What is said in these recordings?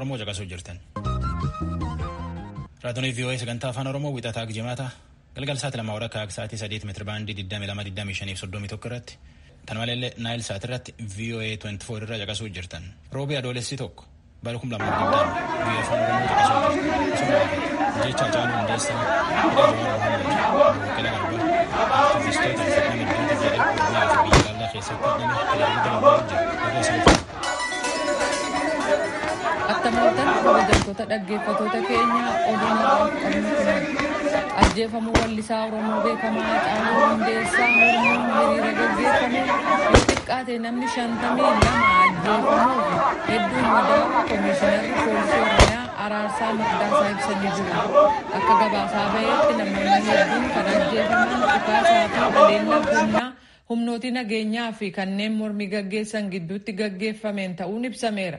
Oromoo caqasuu jirtan. Raadiyoon VOA sagantaa afaan Oromoo wixataa jimaata galgala sa'aatii 2 warra akka sa'aatii 8 meetira baandii 22 25 31 irratti tan maleellee Naayil sa'aatii irratti VOA 24 irra caqasuu jirtan. Roobii adoolessi tokko bara 2020 VOA afaan Oromoo caqasuu jirtan. Jecha Haacaaluu Hundeessaa, Hidhaa Jawaar Mohaammed, Baqqalaa Garbaa, aktivistoota fi nama hedduutu jedhee Oromiyaa fi biyya alaa keessatti nama tajaajila barbaadu jira. Oduu isiniif Attam kabajamtoota dhaggeeffattoota keenya oduu har'aaf qabnu kun ajjeefamuu wallisaa Oromoo beekamaa Haacaaluu Hundeessaa mormuun hiriira gaggeeffame yoo xiqqaate namni 52 ajjeefamuu fi hedduun madaa'uu Komishinarri Poolisii Oromiyaa Araarsaa Mardaasaa ibsanii jiru. Akka gabaasaa baheetti namoonni hedduun kan ajjeefaman dhukaasaa fi haleellaa humnaa humnooti nageenyaa fi kanneen mormii gaggeessan gidduutti gaggeeffameen ta'uun ibsameera.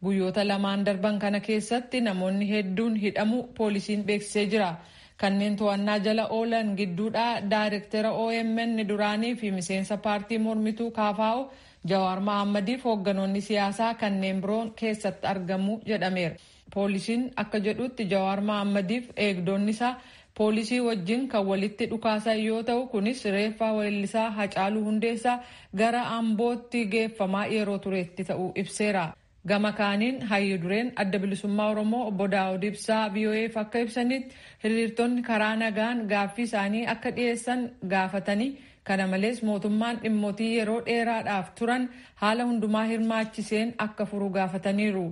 Guyyoota lamaan darban kana keessatti namoonni hedduun hidhamuu poolisiin beeksisee jira. Kanneen to'annaa jala oolan gidduudhaa daayirektara OMN duraanii fi miseensa paartii mormituu KFO Jawaar Mahaammadiif hoogganoonni siyaasaa kanneen biroon keessatti argamu jedhameera. Poolisiin akka jedhutti Jawaar Mahaammadiif eegdonni isaa poolisii wajjin kan walitti dhukaasan yoo ta'u kunis reeffa weellisaa Hacaaluu Hundeessaa gara Ambootti geeffamaa yeroo turetti ta'uu ibseera. Gama kaaniin hayyu dureen adda bilisummaa Oromoo obbo Daawud Ibsaa VOAf akka ibsanitti hiriirtonni karaa nagaan gaaffii isaanii akka dhiyeessan gaafatanii kana malees mootummaan dhimmootii yeroo dheeraadhaaf turan haala hundumaa hirmaachiseen akka furu gaafataniiru.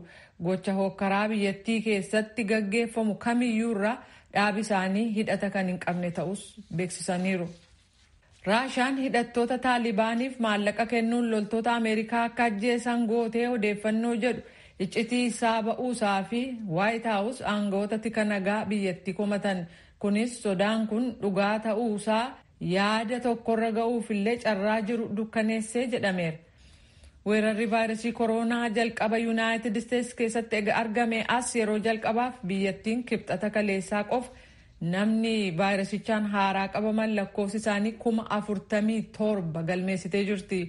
Gocha hookkaraa biyyattii keessatti gaggeeffamu kamiyyuurra dhaabi isaanii hidhata kan hin qabne ta'us beeksisaniiru. Raashaan hidhattoota Taalibaaniif maallaqa kennuun loltoota Ameerikaa akka ajjeesan gootee odeeffannoo jedhu iccitii isaa ba'uusaa fi Waayit Haawus aangawoota tika nagaa biyyattii komatan. Kunis sodaan kun dhugaa ta'uusaa yaada tokkorra ga'uufillee carraa jiru dukkaneessee jedhameera. Weerarri vaayirasii kooroonaa jalqaba Yuunaayitid Isteetsi keessatti argame as yeroo jalqabaaf biyyattiin kibxata kaleessaa qofa namni vaayirasichaan haaraa qabaman lakkoofsi isaanii 47,000 galmeessitee jirti.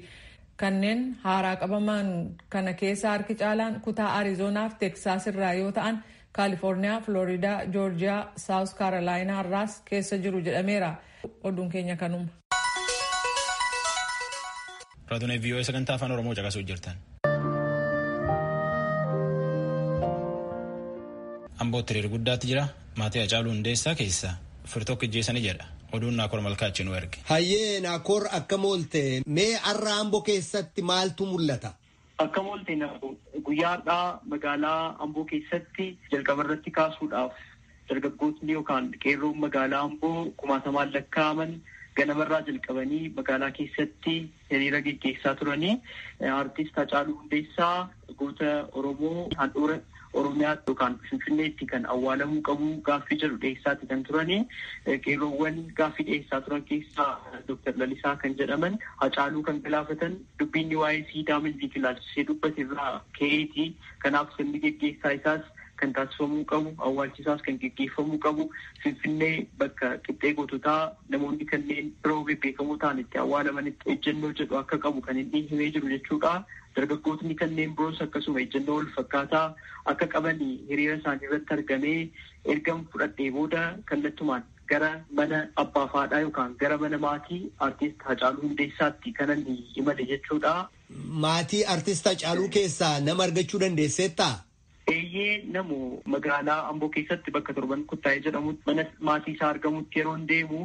Kanneen haaraa qabaman kana keessa harki caalaan kutaa Ariizoonaa fi Teeksaas irraa yoo ta'an Kaalifoorniyaa, Filooriidaa, Joorjiyaa, Saawus Kaarolaayinaa irraas keessa jiru jedhameera. Oduun keenya kanuma. Raadiyoon VOA sagantaa afaan Oromoo caqasuu jirtan. Ambootti hiriira guddaatti jira. Maatii Haacaaluu Hundeessaa keessa firtokko ijjeessanii jedha. Oduun Naakoor Malkaachi nu erge. Hayyee Naakoor akkam oolte mee har'a Amboo keessatti maaltu mul'ata? Akkam oolte guyyaa har'aa magaalaa Amboo keessatti jalqaba irratti kaasuudhaaf dargaggootni yookaan qeerroon magaalaa Amboo kumaatamaan lakkaa'aman ganamarraa jalqabanii magaalaa keessatti hiriira geggeessaa turanii aartist Haacaaluu Hundeessaa goota Oromoo handhuura Oromiyaatti yookaan Finfinneetti kan awwaalamuu qabu gaaffii jedhu dhiyeessaati kan turanii qeerroowwan gaaffii dhiyeessaa turan keessaa Dooktar Lalisaa kan jedhaman Haacaaluu kan galaafatan dubbiinni waa'ee siidaa Minilik ilaalchisee dubbate irraa ka'eeti. Kanaaf sirni geggeessaa isaas kan taasifamuu qabu awwaalchisaas kan geggeeffamuu qabu Finfinnee bakka qixxee goototaa namoonni kanneen biroo bebbeekamoo ta'an itti awwaalamanitti ejjennoo jedhu akka qabu kan inni himee jiru jechuudha. Dargaggootni kanneen biroos akkasuma ejjennoo wal fakkaataa akka qaban hiriira isaanii irratti argamee erga fudhadhee booda kallattumaan gara mana abbaa faadhaa yookaan gara mana maatii aartist Haacaaluu Hundeessaatti kanan imale jechuudha. Maatii aartist Haacaaluu keessaa nama argachuu dandeesseettaa? Eeyyee namu magaalaa Amboo keessatti bakka torban kuttaa'ee jedhamutti mana maatii isaa argamutti yeroo deemu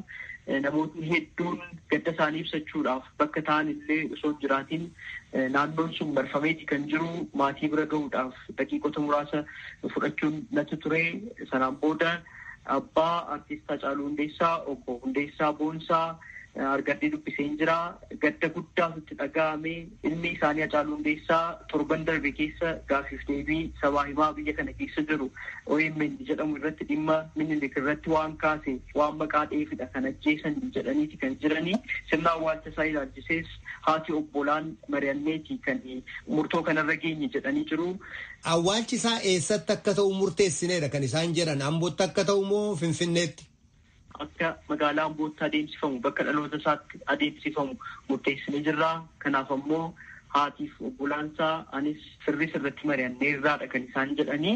namootni hedduun gadda isaanii ibsachuudhaaf bakka ta'an illee osoo hin jiraatin naannoon sun marfameeti kan jiru maatii bira gahuudhaaf daqiiqota muraasa fudhachuun natti ture. Sanaan booda abbaa aartist Haacaaluu Hundeessaa obbo Hundeessaa Boonsaa argadhee dubbiseen jira. Gadda guddaatu itti dhaga'ame. Ilmi isaanii Haacaaluu Hundeessaa torban darbe keessa gaaffiif deebii sabaa himaa biyya kana keessa jiru OMN jedhamu irratti dhimma Minilik irratti waan kaase waan maqaa dheefidha kan ajjeesan jedhaniiti kan jiranii. Sirna awwaalcha isaa ilaalchisees haati obbolaan mari'anneeti kan murtoo kanarra geenye jedhanii jiru. Awwaalchi isaa eessatti akka ta'u murteessineedha kan isaan jedhan Ambootti akka ta'u moo Finfinneetti? Akka magaalaa Ambootti adeemsifamu bakka dhaloota isaatti adeemsifamu murteessinee jirra. Kanaaf ammoo Haatiif obbolaansaa anis sirrii sirratti mari'anneerraadha kan isaan jedhanii.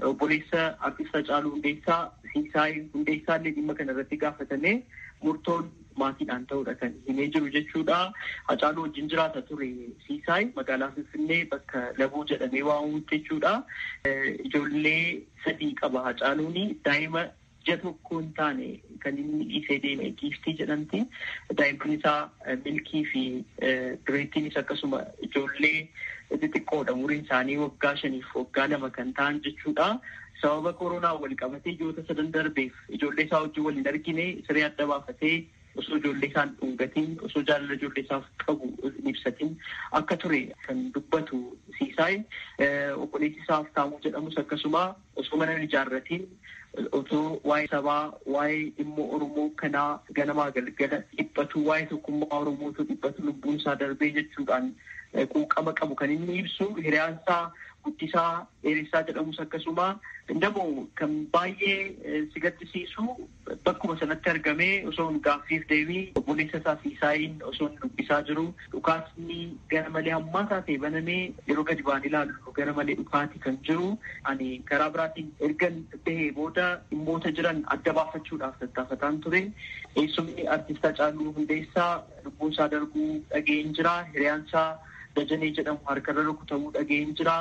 Obboleessa artist Hacaaluu Hundeessaa Siisaay Hundeessaa illee dhimma kana irratti gaafatamee murtoon maatiidhaan ta'uudha kan himee jiru jechuudha. Hacaaluu wajjin jiraata ture Siisaay magaalaa Finfinnee bakka Labuu jedhamee waamamutti jechuudha. Ijoollee sadii qaba Hacaaluuni. Daa'ima ji'a tokko hin taane kan inni dhiisee deeme Giiftii jedhamti. Daa'imman isaa Milkii fi Dureettiinis akkasuma ijoollee xixiqqoodha. Umuriin isaanii waggaa 5 waggaa 2 kan ta'an jechuudha. Sababa koronaa wal qabatee ji'oota sadan darbeef ijoollee isaa wajjin wal hin argine, siree adda baafatee osoo ijoollee isaan dhungatiin, osoo jaalala ijoollee isaaf qabu hin ibsatin akka ture kan dubbatu Siisaay. Obboleessi isaa Haftaamuu jedhamus akkasuma osoo mana hin ijaarratiin, otoo waa'ee sabaa, waa'ee dhimma Oromoo kanaa ganamaa galgala dhiphatu, waa'ee tokkummaa Oromootu dhiphatu lubbuun isaa darbee jechuudhaan quuqama qabu kan inni ibsu. Hiriyaan isaa Guddisaa Dheeressaa jedhamus akkasuma. Indamoo kan baay'ee si gaddisiisu, bakkuma sanatti argamee osoo hin gaaffiif deebii obboleessa isaa Siisaayin osoo hin dubbisaa jiru dhukaasni gara malee hammaataa ta'e banamee, yeroo gadi ba'an ilaallu gara malee dhukaati kan jiru. Ani karaa biraatiin ergan bahee booda dhimmoota jiran adda baafachuudhaaf tattaafataan ture. Eessumni artist Hacaaluu Hundeessaa lubbuun isaa darbuu dhaga'een jira. Hiriyaan isaa Dajanee jedhamu harkarra rukutamuu dhaga'een jira.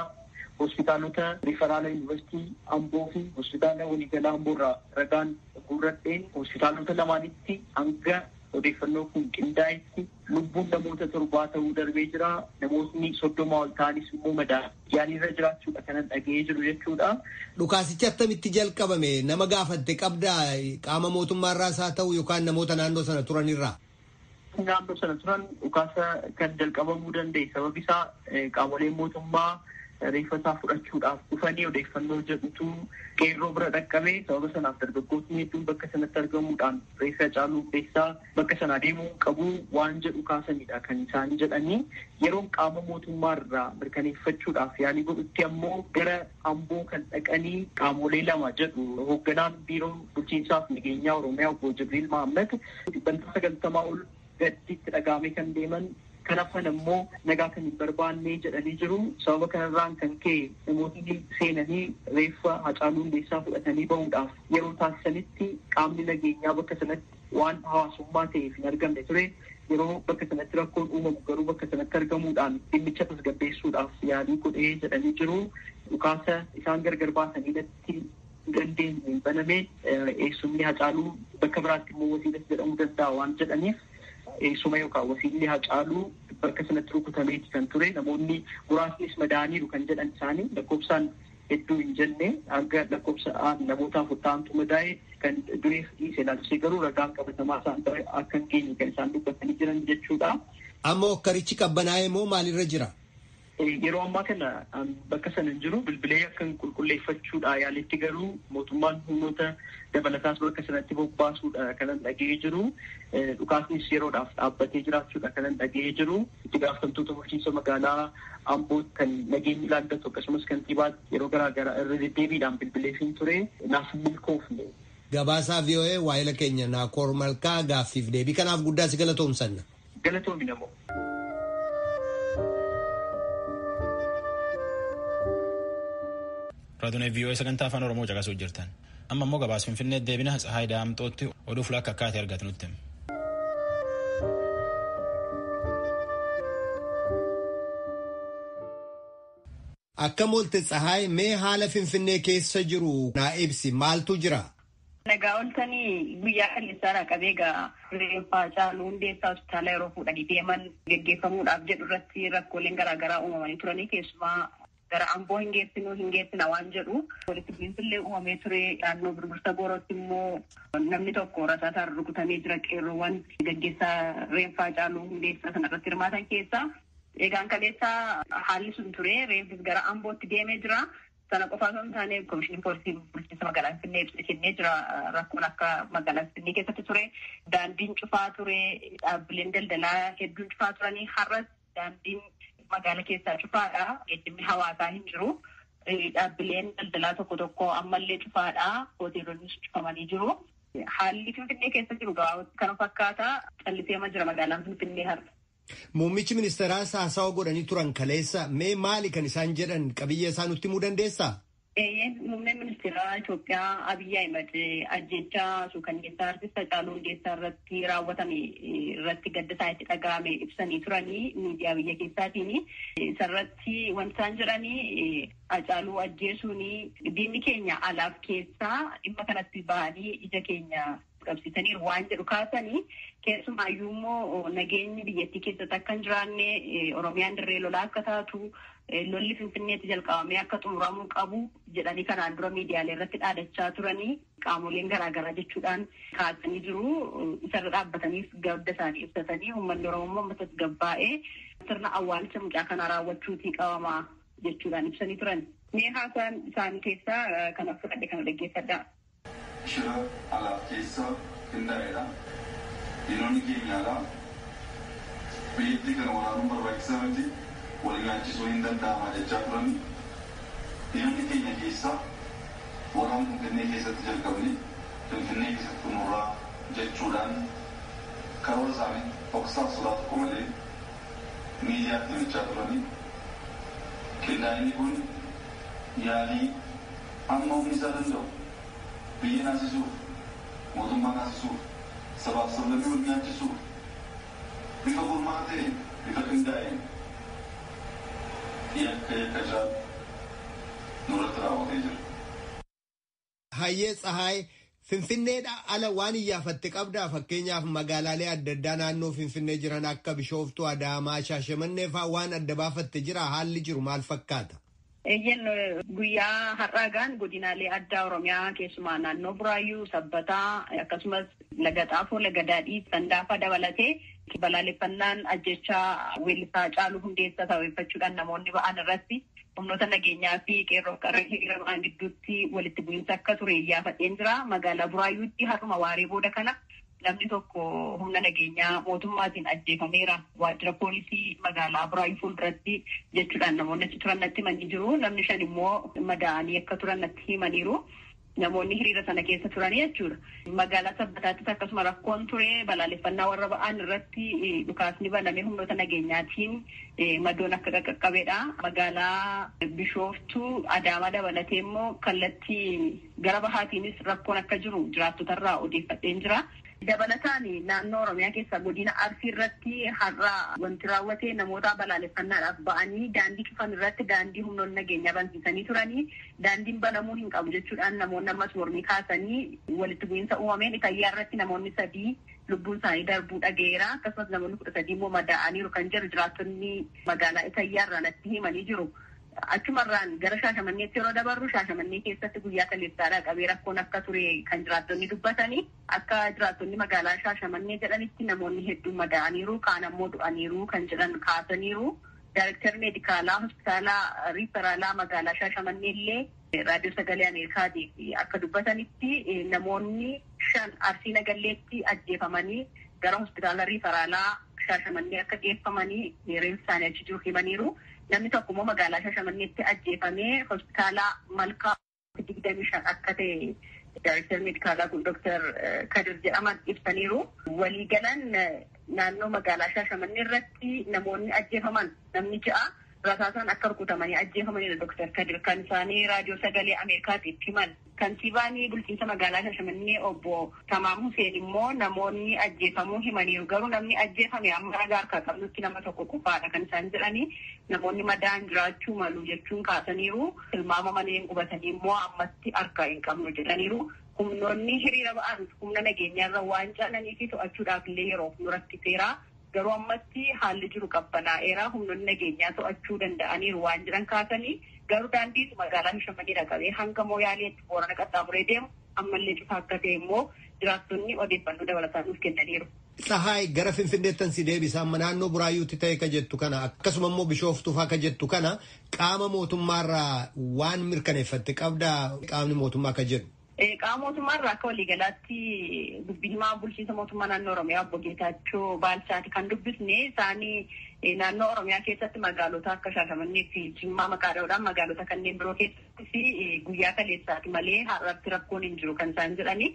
Hospitaalota Riferaala Yuunivarsiitii Amboo fi hospitaala waliigalaa Amboorraa ragaan guurradheen hospitaalota lamaanitti hanga odeeffannoo kun qindaa'etti lubbuun namoota 7 ta'uu darbee jira. Namootni 30 ol ta'anis immoo madaa yaaliirra jiraachuudha kanan dhaga'ee jiru jechuudha. Dhukaasichi attamitti jalqabame? Nama gaafatte qabdaa, qaama mootummaarraas haa ta'u yookaan namoota naannoo sana turanirraa? Naannoo sana turan dhukaasa kan jalqabamuu danda'e sababi isaa qaamoleen mootummaa reeffa isaa fudhachuudhaaf dhufanii odeeffannoo jedhutu qeerroo bira dhaqqabe. Sababa sanaaf dargaggootni hedduun bakka sanatti argamuudhaan reeffa Hacaaluu Hundeessaa bakka sanaa deemuu qabu waan jedhu kaasanidha kan isaan jedhanii. Yeroon qaama mootummaa irraa mirkaneeffachuudhaaf yaalii godhutti ammoo gara Amboo kan dhaqanii qaamolee lama jedhu. Hoogganaan biiroo bulchiinsaaf nageenyaa Oromiyaa obbo Jibriil Mahammad 90% ol gadditti dhagaamee kan deeman, kan hafan ammoo nagaa kan hin barbaanne jedhanii jiru. Sababa kanarraan kan ka'e namootni seenanii reeffa Hacaaluu Hundeessaa fudhatanii bahuudhaaf yeroo taasisanitti qaamni nageenyaa bakka sanatti waan hawaasummaa ta'eef hin argamne ture. Yeroo bakka sanatti rakkoon uumamu garuu bakka sanatti argamuudhaan dhimmicha tasgabbeessuudhaaf yaalii godhee jedhanii jiru. Dhukaasa isaan gargar baasanii natti dandeenye baname eessumni Hacaaluu bakka biraatti immoo wasiilas jedhamuu danda'a waan jedhaniif, eessuma yookaan wasiilli Hacaaluu bakka sanatti rukutameeti kan ture. Namoonni muraasnis madaaniiru kan jedhan isaanii, lakkoofsaan hedduu hin jenne, hanga lakkoofsa namoota 4 ta'antu madaa'e, kan dureef dhiise ilaalchisee garuu ragaan qabatamaa isaan akka hin geenye kan isaan dubbatanii jiran jechuudha. Amma okkarichi qabbanaa'e moo maalirra jira? Yeroo ammaa kana bakka sana hin jiru. Bilbilee akka qulqulleeffachuudha yaalitti garuu mootummaan humnoota dabalataas bakka sanatti bobbaasuudha kanan dhaga'ee jiru. Dhukaasnis yeroodhaaf dhaabbatee jiraachuudha kanan dhaga'ee jiru. Itti gaafatamtoota bulchiinsa magaalaa Amboo kan nageenyi ilaallatu akkasumas kantiibaatti yeroo garaagaraa irra deddeebiidhaan bilbileefin ture, naaf milkoofne. Gabaasaa VOA waa'ila keenya Naakoor Malkaa, gaaffiif deebii kanaaf guddaa si galatoomsanna. Galatoomi namoo. Raadiyoon VOA sagantaa afaan Oromoo caqasuu jirtan. Amma immoo gabaasa Finfinnee deebina. Tsahaay Daamxootti oduu fulaa akka akkaatee argatu nutti. Akkam oolte Tsahaay? Mee haala Finfinnee keessa jiru naa ibsi, maaltu jira? Nagaa ooltanii. Guyyaa kaleessaadhaa qabee egaa reeffa Haacaaluu Hundeessaa hospitaala yeroo fuudhanii deeman geggeeffamuudhaaf jedhu irratti rakkooleen garaagaraa uumamanii turanii, keessumaa gara Amboo hin geessinuu, hin geessina waan jedhu walitti bu'iinsillee uumamee ture. Naannoo Birbirsa Goorootti immoo namni tokko rasaasaan rukutamee jira, qeerroowwan gaggeessaa reeffa Haacaaluu Hundeessaa sana irratti hirmaatan keessaa. Egaan kaleessaa haalli sun ture, reeffis gara Ambootti deemee jira. Sana qofaa osoo hin taane, komishinii poolisii bulchiinsa magaalaa Finfinnee ibsa kennee jira. Rakkoon akka magaalaa Finfinnee keessatti ture. Daandiin cufaa ture. Dhaabbileen daldalaa hedduun cufaa turanii, har'as daandiin magaala keessaa cufaadha. Geejjibni hawaasaa hin jiru. Dhaabbileen daldalaa tokko tokko ammallee cufaadha. Hoteelonnis cufamanii jiru. Haalli Finfinnee keessa jiru gabaabatti kana fakkaata. Calliseema jira magaalaan Finfinnee har'a. Muummichi ministeeraas haasawa godhanii turan kaleessa mee maali kan isaan jedhan qabiyyee isaa nutti himuu dandeessaa? Muummeen ministeeraa Itoophiyaa Abiyyi Ahimad ajjechaa suukanneessaa artist Hacaaluu Hundeessaa irratti raawwatame irratti gadda isaa itti dhaga'ame ibsanii turanii miidiyaa biyya keessaatiin. Isarratti wanti isaan jedhanii Hacaaluu ajjeesuun diinni keenya alaaf keessaa dhimma kanatti bahanii ija keenya qabsiisaniiru waan jedhu kaasanii keessumaayyuu immoo nageenyi biyyattii keessatti akka hin jiraanne Oromiyaan dirree lolaa akka taatu lolli Finfinneetti jalqabamee akka xumuramuu qabu jedhanii kanaan dura miidiyaalee irratti dhaadachaa turanii qaamoleen garaagaraa jechuudhaan kaasanii jiru. Isarra dhaabbataniif gadda isaanii ibsatanii uummanni Oromoo immoo amma tasgabbaa'ee sirna awwaalcha mucaa kanaa raawwachuutii qabama jechuudhaan ibsanii turan. Mee haasaan isaanii keessaa kana fudhadhe kana dhaggeeffadhaa. Shira alaaf keessa qindaa'eedha. Diinonni keenya alaa biyyattii kana waraanuun barbaachisaa miti wal nyaachisuu hin danda'ama jechaa turani. Diinonni keenya keessaa waraana Finfinnee keessatti jalqabne Finfinnee keessatti xumurraa jechuudhaan karoora isaanii dhoksaaf sodaa tokko malee miidiyaatti himachaa turani. Qindaa'inni kun yaalii amma humni isaa danda'u biyya naasisuuf, mootummaa naasisuuf, sabaaf sablammii wal nyaachisuuf bifa gurmaa'aa ta'een, bifa qindaa'een yakka yakka jiraatu nurratti raawwatee jira. Hayyee Tsahaay, Finfinneedha ala waan iyyaafatte qabdaa fakkeenyaaf magaalaalee adda addaa naannoo Finfinnee jiran akka Bishooftuu, Adaamaa, Shaashamannee fa'aa waan adda baafatte jira haalli jiru maal fakkaata? Eeyyen guyyaa har'aa gaan godinaalee addaa Oromiyaa keessumaa naannoo Buraayyuu, Sabbataa akkasumas Laga Xaafoo, Laga Daadhii, Sandaafaa dabalatee balaaleffannaan ajjechaa weellisaa Hacaaluu Hundeessaa sababeeffachuudhaan namoonni ba'an irratti humnoota nageenyaa fi qeerroo qarree hiriira ba'an gidduutti walitti bu'iinsa akka ture iyyaafadheen jira. Magaalaa Buraayyuutti har'uma waaree booda kana namni tokko humna nageenyaa mootummaatiin ajjeefameera. Waajjira poolisii magaalaa Buraayyuu fuulduratti jechuudhaan namoonni achi turan natti himanii jiru. Namni shan immoo madaa'anii akka turan natti himaniiru. Namoonni hiriira sana keessa turanii jechuudha. Magaalaa Sabbataattis akkasuma rakkoon ture balaaleffannaa warra ba'an irratti dhukaasni banamee humnoota nageenyaatiin madoon akka qaqqabeedha. Magaalaa Bishooftuu Adaamaa dabalatee immoo kallattii gara bahaatiinis rakkoon akka jiru jiraattotarraa odeeffadheen jira. Dabalataan naannoo Oromiyaa keessa godina Arsii irratti har'a wanti raawwate namoota balaaleffannaadhaaf ba'anii daandii cufan irratti daandii humnoonni nageenyaa bansiisanii turanii daandiin banamuu hin qabu jechuudhaan namoonni ammas mormii kaasanii walitti bu'iinsa uumameen Itayyaa irratti namoonni 3 lubbuun isaanii darbuu dhageera. Akkasumas namoonni 13 immoo madaa'aniiru kan jedhu jiraattonni magaalaa Itayyaa irraa natti himanii jiru. Achumarraan gara Shaashamanneetti yeroo dabarru Shaashamannee keessatti guyyaa kaleessaadhaa qabee rakkoon akka ture kan jiraattonni dubbatanii akka jiraattonni magaalaa Shaashamannee jedhanitti namoonni hedduun madaa'aniiru kaan ammoo du'aniiru kan jedhan kaasaniiru. Daayirektarri meedikaalaa hospitaalaa riiferaalaa magaalaa Shaashamannee illee raadiyoo sagalee Ameerikaatiif akka dubbatanitti namoonni 5 Arsii Nagalleetti ajjeefamanii gara hospitaala riiferaalaa Shaashamannee akka geeffamanii reeffi isaanii achi jiru himaniiru. Namni tokko immoo magaalaa Shaashamanneetti ajjeefamee hospitaala Malkaa 25 akka ta'e daayirektarri meedikaalaa kun Dooktar Kadir jedhaman ibsaniiru. Waliigalan naannoo magaalaa Shaashamannee irratti namoonni ajjeefaman namni 6 rasaasaan akka rukutamanii ajjeefamanidha Dooktar Kadir kan isaanii raadiyoo sagalee Ameerikaatiif himan. Kantiibaan bulchiinsa magaalaa Shaashamannee obbo Tamaam Huseen immoo namoonni ajjeefamuu himaniiru. Garuu namni ajjeefame amma ragaa harkaa qabnutti nama tokko qofaadha kan isaan jedhanii namoonni madaa'an jiraachuu malu jechuun kaasaniiru. Tilmaama manneen qubatanii immoo ammatti harkaa hin qabnu jedhaniiru. Humnoonni hiriira ba'an humna nageenyaarra waan caalanii fi to'achuudhaaf illee yeroof nu rakkiseera. Garuu ammatti haalli jiru qabbanaa'eera. Humnoonni nageenyaa to'achuu danda'aniiru waan jedhan kaasanii garuu daandii magaalaa Shaashamannee dhaqabee hanga Mooyaaleetti Boorana qaxxaamuree deemu ammallee cufaa akka ta'e immoo jiraattonni odeeffannoo dabalataa nuuf kennaniiru. Tsahaay gara Finfinneettan si deebisa amma naannoo Buraayyuutti ta'e ka jettu kana akkasuma immoo Bishooftuu fa'aa ka jettu kana qaama mootummaarraa waan mirkaneeffatte qabdaa qaamni mootummaa ka jedhu. Qaama mootummaa irraa akka waliigalaatti dubbi himaa bulchiinsa mootummaa naannoo Oromiyaa obbo Geetaachoo Baalchaati kan dubbisne. Isaanii naannoo Oromiyaa keessatti magaalota akka Shaashamannee fi Jimmaa maqaa dha'uudhaan magaalota kanneen biroo keessattis guyyaa kaleessaati malee har'aatti rakkoon hin jiru kan isaan jedhani.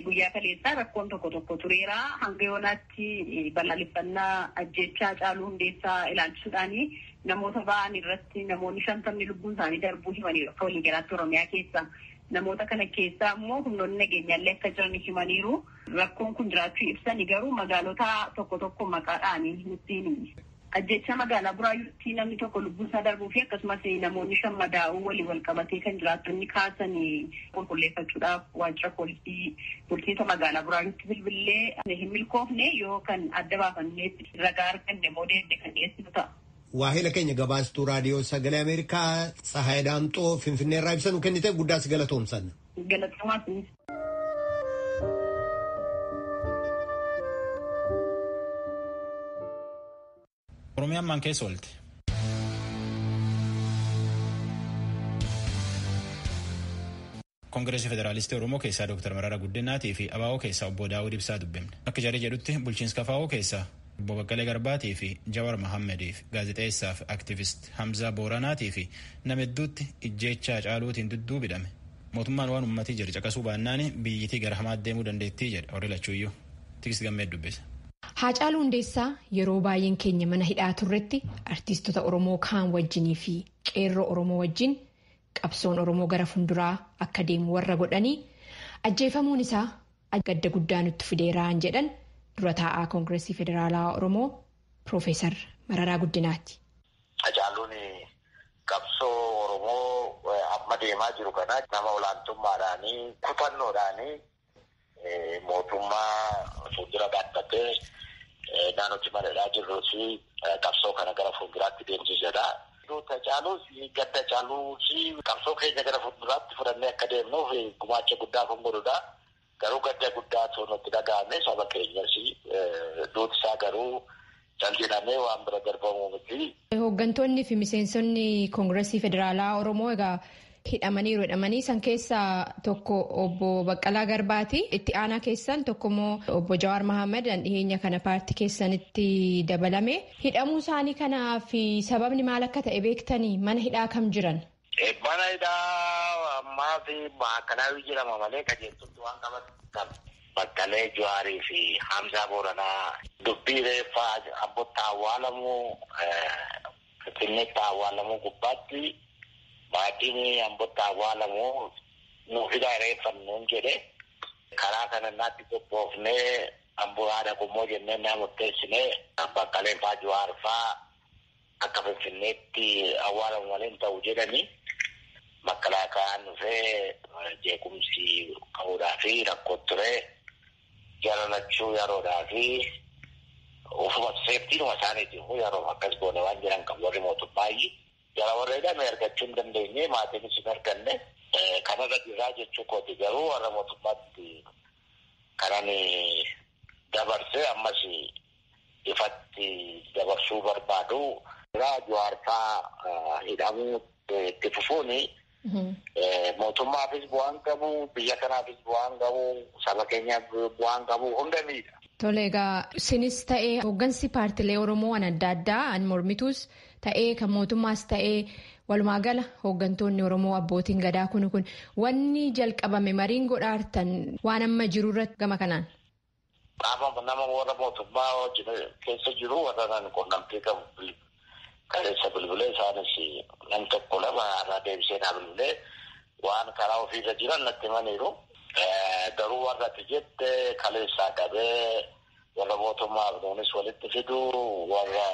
Guyyaa kaleessaa rakkoon tokko tokko tureera. Hanga yoonaatti balaaleffannaa ajjeechaa Haacaaluu Hundeessaa ilaalchisuudhaani namoota ba'an irratti namoonni 50 lubbuun isaanii darbuu himaniiru akka waliigalaatti Oromiyaa keessa. Namoota kana keessaa immoo humnoonni nageenyaallee akka jiran himaniiru. Rakkoon kun jiraachuu ibsani garuu magaalota tokko tokko maqaadhaan nutti himi. Ajjeechaa magaalaa Buraayyuutti namni tokko lubbuun isaa darbuu fi akkasumas namoonni 5 madaa'uu waliin wal qabatee kan jiraattonni kaasan qulqulleeffachuudhaaf waajjira poolisii bulchiinsa magaalaa Buraayyuutti bilbilee hin milkoofne yoo kan adda baafanneetti ragaa arganne immoo deemne kan dhiyeessinu ta'a. Waahila keenya gabaastuu raadiyoo sagalee Ameerikaa Tsahaay Daamxoo Finfinnee irraa ibsa nu kennite guddaas galatoomsanna. Galatoomaa. Oromiyaan maan keessa oolte? Koongireesii Federaalistii Oromoo keessaa Dr. Mararaa Guddinaatii fi ABO keessaa obbo Daawud Ibsaa dubbifne. Akka jarri jedhutti bulchiinsa KFO keessaa obbo Baqqalee Garbaatii fi Jawar Mohammediif gaazexeessaa fi aktivist Hamzaa Booranaatii fi nama hedduutti ijjeechaa Haacaaluutiin dudduubidhame. Mootummaan waan uummatii jedhu caqasuu baannaan biyyitii gara hamaatti deemuu dandeettii jedha warri lachuuyyuu. Tikist Gammee dubbise. Haacaaluu Hundeessaa yeroo baay'een keenya mana hidhaa turretti artiistota Oromoo kaan wajjinii fi qeerroo Oromoo wajjin qabsoon Oromoo gara fuulduraa akka deemu warra godhanii ajjeefamuun isaa gadda guddaa nutti fideeraan jedhan dura taa'aa Koongireesii Federaalaa Oromoo Piroofeesar Mararaa Guddinaati. Hacaaluun qabsoo Oromoo amma deemaa jiru kana nama olaantummaadhaanii kutannoodhaanii mootummaa fuuldura dhaabbatee naannootti maladhaa jirruu fi qabsoo kana gara fuulduraatti deemsisedha. Hacaaluus gadda Hacaaluus qabsoo keenya gara fuulduraatti fudhannee akka deemnuuf gumaacha guddaa kan godhudha. Garuu gadda guddaatu nutti dhaga'ame saba keenyas duuti isaa garuu calqinamee waan bira darbamuu miti. Hooggantoonni fi miseensonni Koongireesii Federaalaa Oromoo egaa hidhamaniiru hidhamanii san keessaa tokko obbo Baqqalaa Garbaati. Itti aanaa keessan tokko immoo obbo Jawaar Mohaammed dhiyeenya kana paartii keessanitti dabalame. Hidhamuu isaanii kanaaf sababni maal akka ta'e beektanii mana hidhaa kam jiran? Mana hidhaa ammaa fi maakalaawii jedhama malee qajeeltutti waan qaban Baqqalee Jawaarii fi Hamzaa Booranaa dubbii reeffaa Ambootti awwaalamuu Finfinneetti awwaalamuu gubbaatti maatiin Ambootti awwaalamuu nuuf hidhaa reeffannuun jedhe karaa kana naatti qophoofnee Amboo haadha qummoo jennee naa murteessinee Baqqaleen faa Jawaar faa akka Finfinneetti awwaalamu malee hin ta'u jedhanii makalaakaan dhufee jeequmsi ka'uudhaa fi rakkoo ture jala lachuu yeroodhaa fi ofuma seeftiinuma isaaniitiif yeroo akkas goone waan jiran qabu warri mootummaayi jala warra hidhame argachuu hin dandeenye maatiinis hin arganne kanarra jirraa jechuu kooti garuu warra mootummaatti kanan dabarse ammas ifatti dabarsuu barbaadu. Jawaar faa hidhamuu itti fufuuni mootummaafis bu'aan qabu, biyya kanaafis bu'aan qabu, saba keenyaaf bu'aan qabu hunda miidha. Tole egaa isinis ta'ee hooggansi paartilee Oromoo an adda addaa an mormituus ta'ee kan mootummaas ta'ee walumaa gala hooggantoonni Oromoo abbootiin gadaa kun wanni jalqabame mariin godhaartan waan amma jiru irratti gama kanaan. Qaama nama warra mootummaa keessa jiru warra nan quunnamtii qabu kaleessa bilbilee isaanis nam tokko lama irraa deebisee naa bilbilee waan karaa ofiirra jiran natti himaniiru. Garuu warra ati jette kaleessaa qabee warra mootummaaf nuunis walitti fidu warra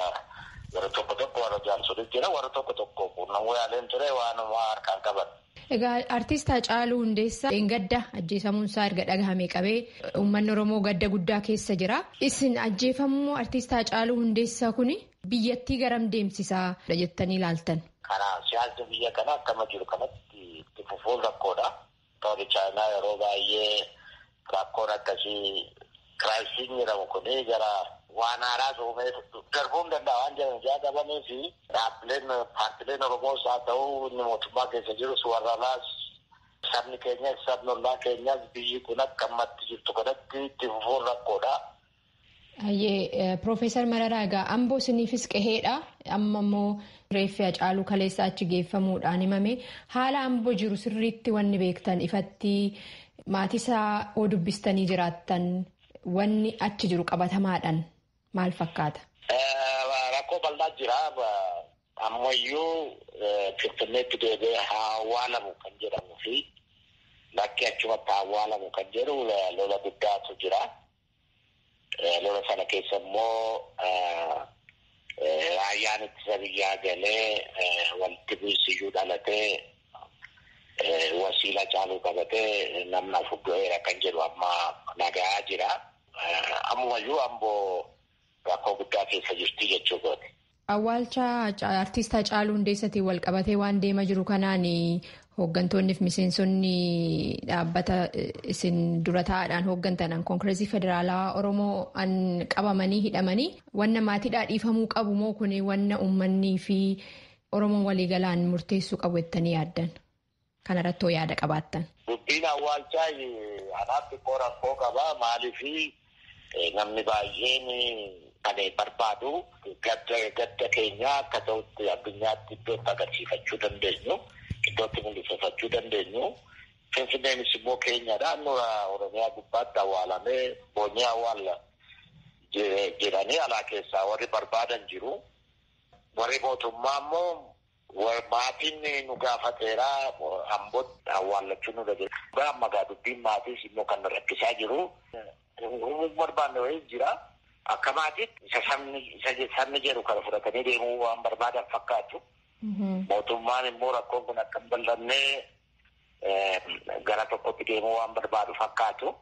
warra tokko tokko warra jaarsolii jira warra tokko tokko quunnamuu yaaleen ture waanuma harkaan qaban. Egaa artist Haacaaluu Hundeessaa gadda ajjeefamuun isaa erga dhagahame qabee uummanni Oromoo gadda guddaa keessa jira. Isin ajjeefamuu artist Haacaaluu Hundeessaa kun biyyattii garam deemsisaa jettanii ilaaltan? Karaa siyaasni biyya kanaa akkama jiru kanatti itti fufuun rakkoodha. Toori Chaayinaa yeroo baay'ee rakkoon akkasii kiraayisiin jedhamu kun gara waan haaraa uumee darbuun danda'a waan jedhan ijaa qabanii fi dhaabbileen paartileen Oromoos haa ta'u inni mootummaa keessa jirus warra alaas Sabni keenyas sabni ollaa keenyas biyyi kun akka ammatti jirtu kanatti itti fufuun rakkoodha. Hayyee Piroofeesar Mararaa egaa Amboo isiniifis qaheedha. Amma immoo reeffi Hacaaluu kaleessa achi geeffamuudhaan himame. Haala Amboo jiru sirriitti wanni beektan ifatti maatii isaa hoo dubbistanii jiraattan wanni achi jiru qabatamaadhaan maal fakkaata? Rakkoo bal'aa jira. Ammayyuu Finfinneetti deebi'ee haa awwaalamu kan jedhamuu fi bakki achumatti haa awwaalamu kan jedhu lola guddaatu jira. Lola sana keessa immoo raayyaan ittisa biyyaa galee walitti bu'isiyyuu dhalatee wasiila Hacaaluu qabatee namni afur du'eera kan jedhu amma nagaa jira. Ammayyuu Amboo rakkoo guddaa keessa jirti jechuu kooti. Awwaalcha artist Hacaaluu Hundeessaatiin wal qabatee waan deemaa jiru kanaan hooggantoonni fi miseensonni dhaabbata isin dura taa'aadhaan hooggantan koongireesii federaalaa Oromoo an qabamanii hidhamanii wanna maatiidhaa dhiifamuu qabu moo kun wanna uummanni fi Oromoon waliigalaan murteessuu qabu jettanii yaaddan? Kanarratti hoo yaada qabaattan? Dubbiin awwaalchaa anaaf xiqqoo rakkoo qaba. Maaliif namni baay'een kan barbaadu gadda keenya akka ta'utti addunyaatti iddootti agarsiifachuu dandeenyu, iddootti mul'ifachuu dandeenyu. Finfinneenis immoo keenyadha. Nura Oromiyaa gubbaatti awwaalamee boonyee awwaalla jedhanii alaa keessaa warri barbaadan jiru. Warri mootummaa immoo maatiin nu gaafateera Ambootti awwaallachuu nurra jira. Amma gaa dubbiin maatiis immoo kan nu rakkisaa jiru. Uumuu barbaanne wayii jira. Akka maatiitti isa sabni jedhu kana fudhatanii deemuu waan barbaadan fakkaatu. Mootummaan immoo rakkoon kun akka hin bal'annee gara tokkotti deemuu waan barbaadu fakkaatu.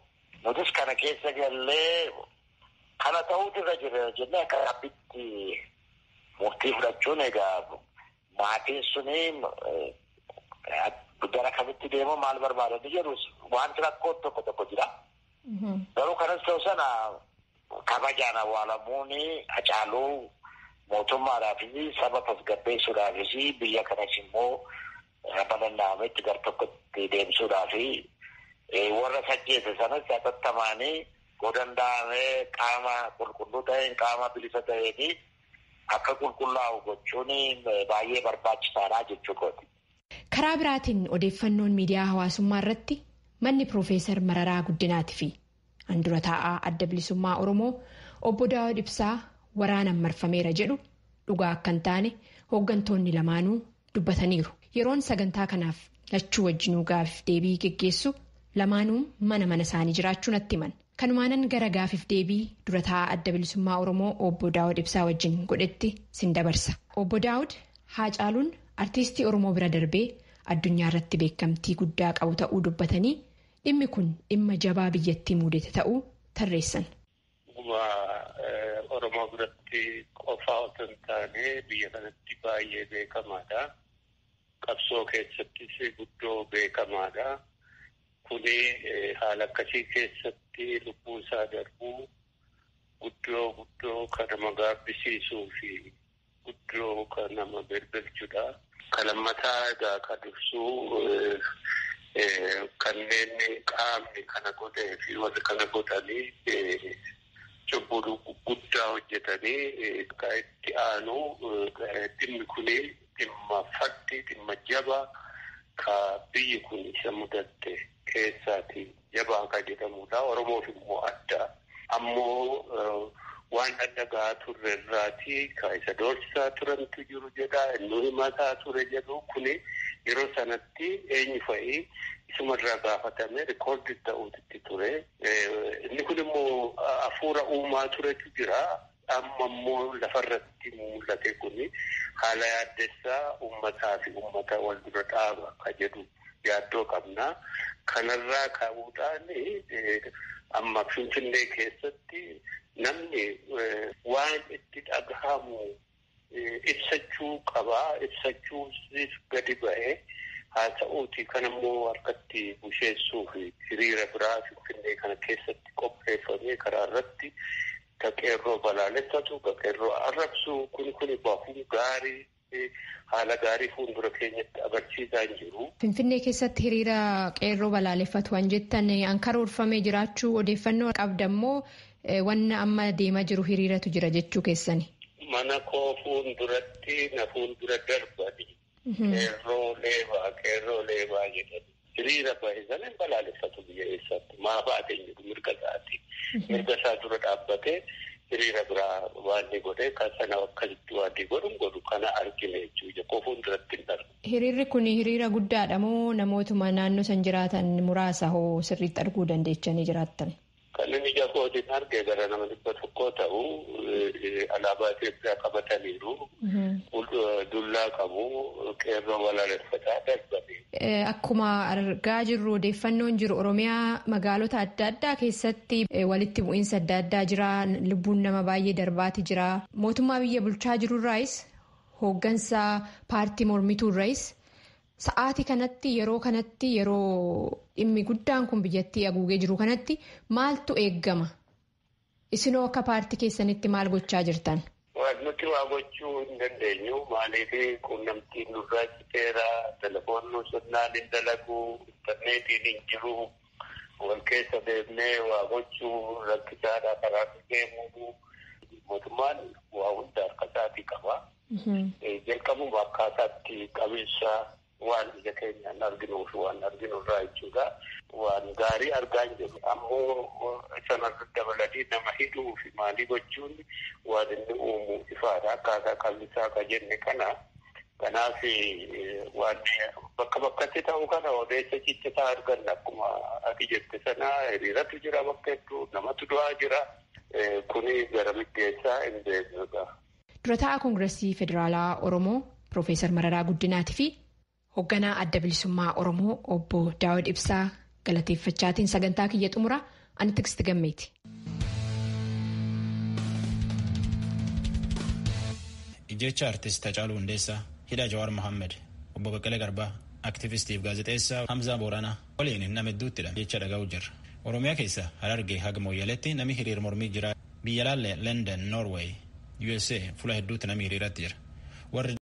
Nutis kana keessa gallee kana ta'uutu irra jira jennee akka dhaabbitti murtii fudhachuun egaa maatiin suni gara kamitti deemuu maal barbaadanii jedhu wanti rakkoo tokko tokko jira. Garuu kanas ta'u sana kabajaan awwaalamuun Hacaaluu mootummaadhaafis saba tasgabbeessuudhaafis biyya kanas immoo bal'inaametti gara tokkotti deemsuudhaafi warra sajjeese sanas hatattamaanii yoo danda'amee qaama qulqulluu ta'een qaama bilisa ta'een akka qulqullaa'u gochuun baay'ee barbaachisaadha jechuu kooti. Karaa biraatiin odeeffannoon miidiyaa hawaasummaa irratti manni Piroofeesar Mararaa Guddinaatii fi handura taa'aa adda bilisummaa Oromoo obbo Daawud Ibsaa waraanaan marfameera jedhu dhugaa akka hin taane hooggantoonni lamaanuu dubbataniiru. Yeroon sagantaa kanaaf lachuu wajjinuu gaafiif deebii geggeessu lamaanuu mana mana isaanii jiraachuu natti himan. Kanumaanan gara gaafiif deebii dura taa'aa adda bilisummaa Oromoo obbo Daawud Ibsaa wajjin godhetti sin dabarsa. Obbo Daawud Haacaaluun artiistii Oromoo bira darbee addunyaa irratti beekamtii guddaa qabu ta'uu dubbatanii dhimmi kun dhimma jabaa biyyattii mudate ta'uu tarreessan. Dhuguma Oromoo biratti qofaa otoo hin taane biyya kanatti baay'ee beekamaadha. Qabsoo keessattis guddoo beekamaadha. Kuni haala akkasii keessatti lubbuu isaa darbuu guddoo guddoo kan nama gaabbisiisuu fi guddoo kan nama belbelchudha. Kan lammataa egaa kan ibsuu kanneen qaamni kana godhee fi warri kana godhanii cubbuu guddaa hojjetanii kan itti aanu dhimmi kuni dhimma faddi dhimma jabaa ka biyyi kun isa mudatte keessaati jabaa kan jedhamudha. Oromoof immoo adda. Ammoo waan adda gahaa turre irraati ka isa doorsisaa turantu jiru jedha. Inni himataa ture jedhu kuni yeroo sanatti eenyu fa'i isumarraa gaafatame rikoordi ta'uutti ture. Inni kun immoo hafuura uumaa turetu jira. Amma immoo lafarratti mul'ate kuni haala yaaddessaa uummataa fi uummata wal dura dhaaba ka jedhu yaaddoo qabna. Kanarraa ka'uudhaan amma Finfinnee keessatti namni waan itti dhagahamu ibsachuu qabaa. Ibsachuunis gadi ba'ee haa ta'uuti kan immoo harkatti busheessuu fi hiriira biraa Finfinnee kana keessatti qopheeffamee karaa irratti ka qeerroo balaaleffatu, ka qeerroo arrabsu kun kun bahuun gaarii Haala gaarii fuuldura keenyatti agarsiisaa hin jiru. Finfinnee keessatti hiriira qeerroo balaaleffatu waan jettan an karoorfamee jiraachuu odeeffannoo qabdammoo wanna amma deemaa jiru hiriiratu jira jechuu keessani. Mana koo fuulduratti na fuuldura darbani. Qeerroo leebaa qeerroo leebaa jedhani. Hiriira bahe sana hin balaaleffatu biyya eessaatti. Maa baate hin jedhu mirga isaati. Mirga isaa dura dhaabbatee hiriira biraa waan ni godhe kan sana akkasitti waan ni godhu godhu kana argine jechuudha. Koo fuulduratti hin darbu. Hiriirri kun hiriira guddaadha moo namootuma naannoo san jiraatan muraasa hoo sirriitti arguu dandeechanii jiraattan? Kan inni ija kootiin arge gara nama 100 ta'u alaabaa Itoophiyaa qabataniiru. Dullaa qabu qeerroo balaaleffataa darbanii. Akkuma argaa jirru odeeffannoon jiru Oromiyaa magaalota adda addaa keessatti walitti bu'iinsa adda addaa jira. Lubbuun nama baay'ee darbaati jira. Mootummaa biyya bulchaa jirurraayis hooggansa paartii mormituurraayis sa'aatii kanatti yeroo kanatti yeroo dhimmi guddaan kun biyyattii haguugee jiru kanatti maaltu eeggama? Isinoo akka paartii keessanitti maal gochaa jirtan? Nuti waa gochuu hin dandeenyu. Maaliif quunnamtiin nurraa citeera, telefoonni sirnaan hin dalagu, intarneetiin hin jiru. Wal keessa deemnee waa gochuu rakkisaadha karaa deemuu. Mootummaan waa hunda harka isaatii qaba. Jalqabuma akkaataatti qabiinsa waan ija keenyaan arginuu fi waan arginu irraa jechuudha. Waan gaarii argaa hin jiru. Ammoo sana dabalatee nama hidhuu fi maalii gochuun waan inni uumu ifaadha. Akkaataa qallisaa ka jenne kana. Kanaaf waan bakka bakkatti ta'u kana odeessa ciccitaa arganna akkuma ati jette sana hiriiratu jira bakka hedduu namatu du'aa jira. Kuni gara miggeessaa hin beeknudha. Dura taa'aa Koongireesii Federaalaa Oromoo Piroofeesar Mararaa Guddinaatii fi hoogganaa Adda Bilisummaa Oromoo Obbo Daawud Ibsaa galateeffachaatiin sagantaa kiyya xumuraa ani Tigisti Gammeeti. Ijjecha Artist Hacaaluu Hundeessaa, Hidhaa Jawaar Mohaammed, Obbo Baqqalee Garbaa, Aktivistiif gaazexeessaa Hamzaa Booranaa waliin nama hedduuttidha jecha dhaga'u jirra. Oromiyaa keessa Harargee haga Mooyyaleetti namni hiriir mormii jira. Biyya laallee London, Norway, USA fuula hedduutti namni hiriiratti jira. Warri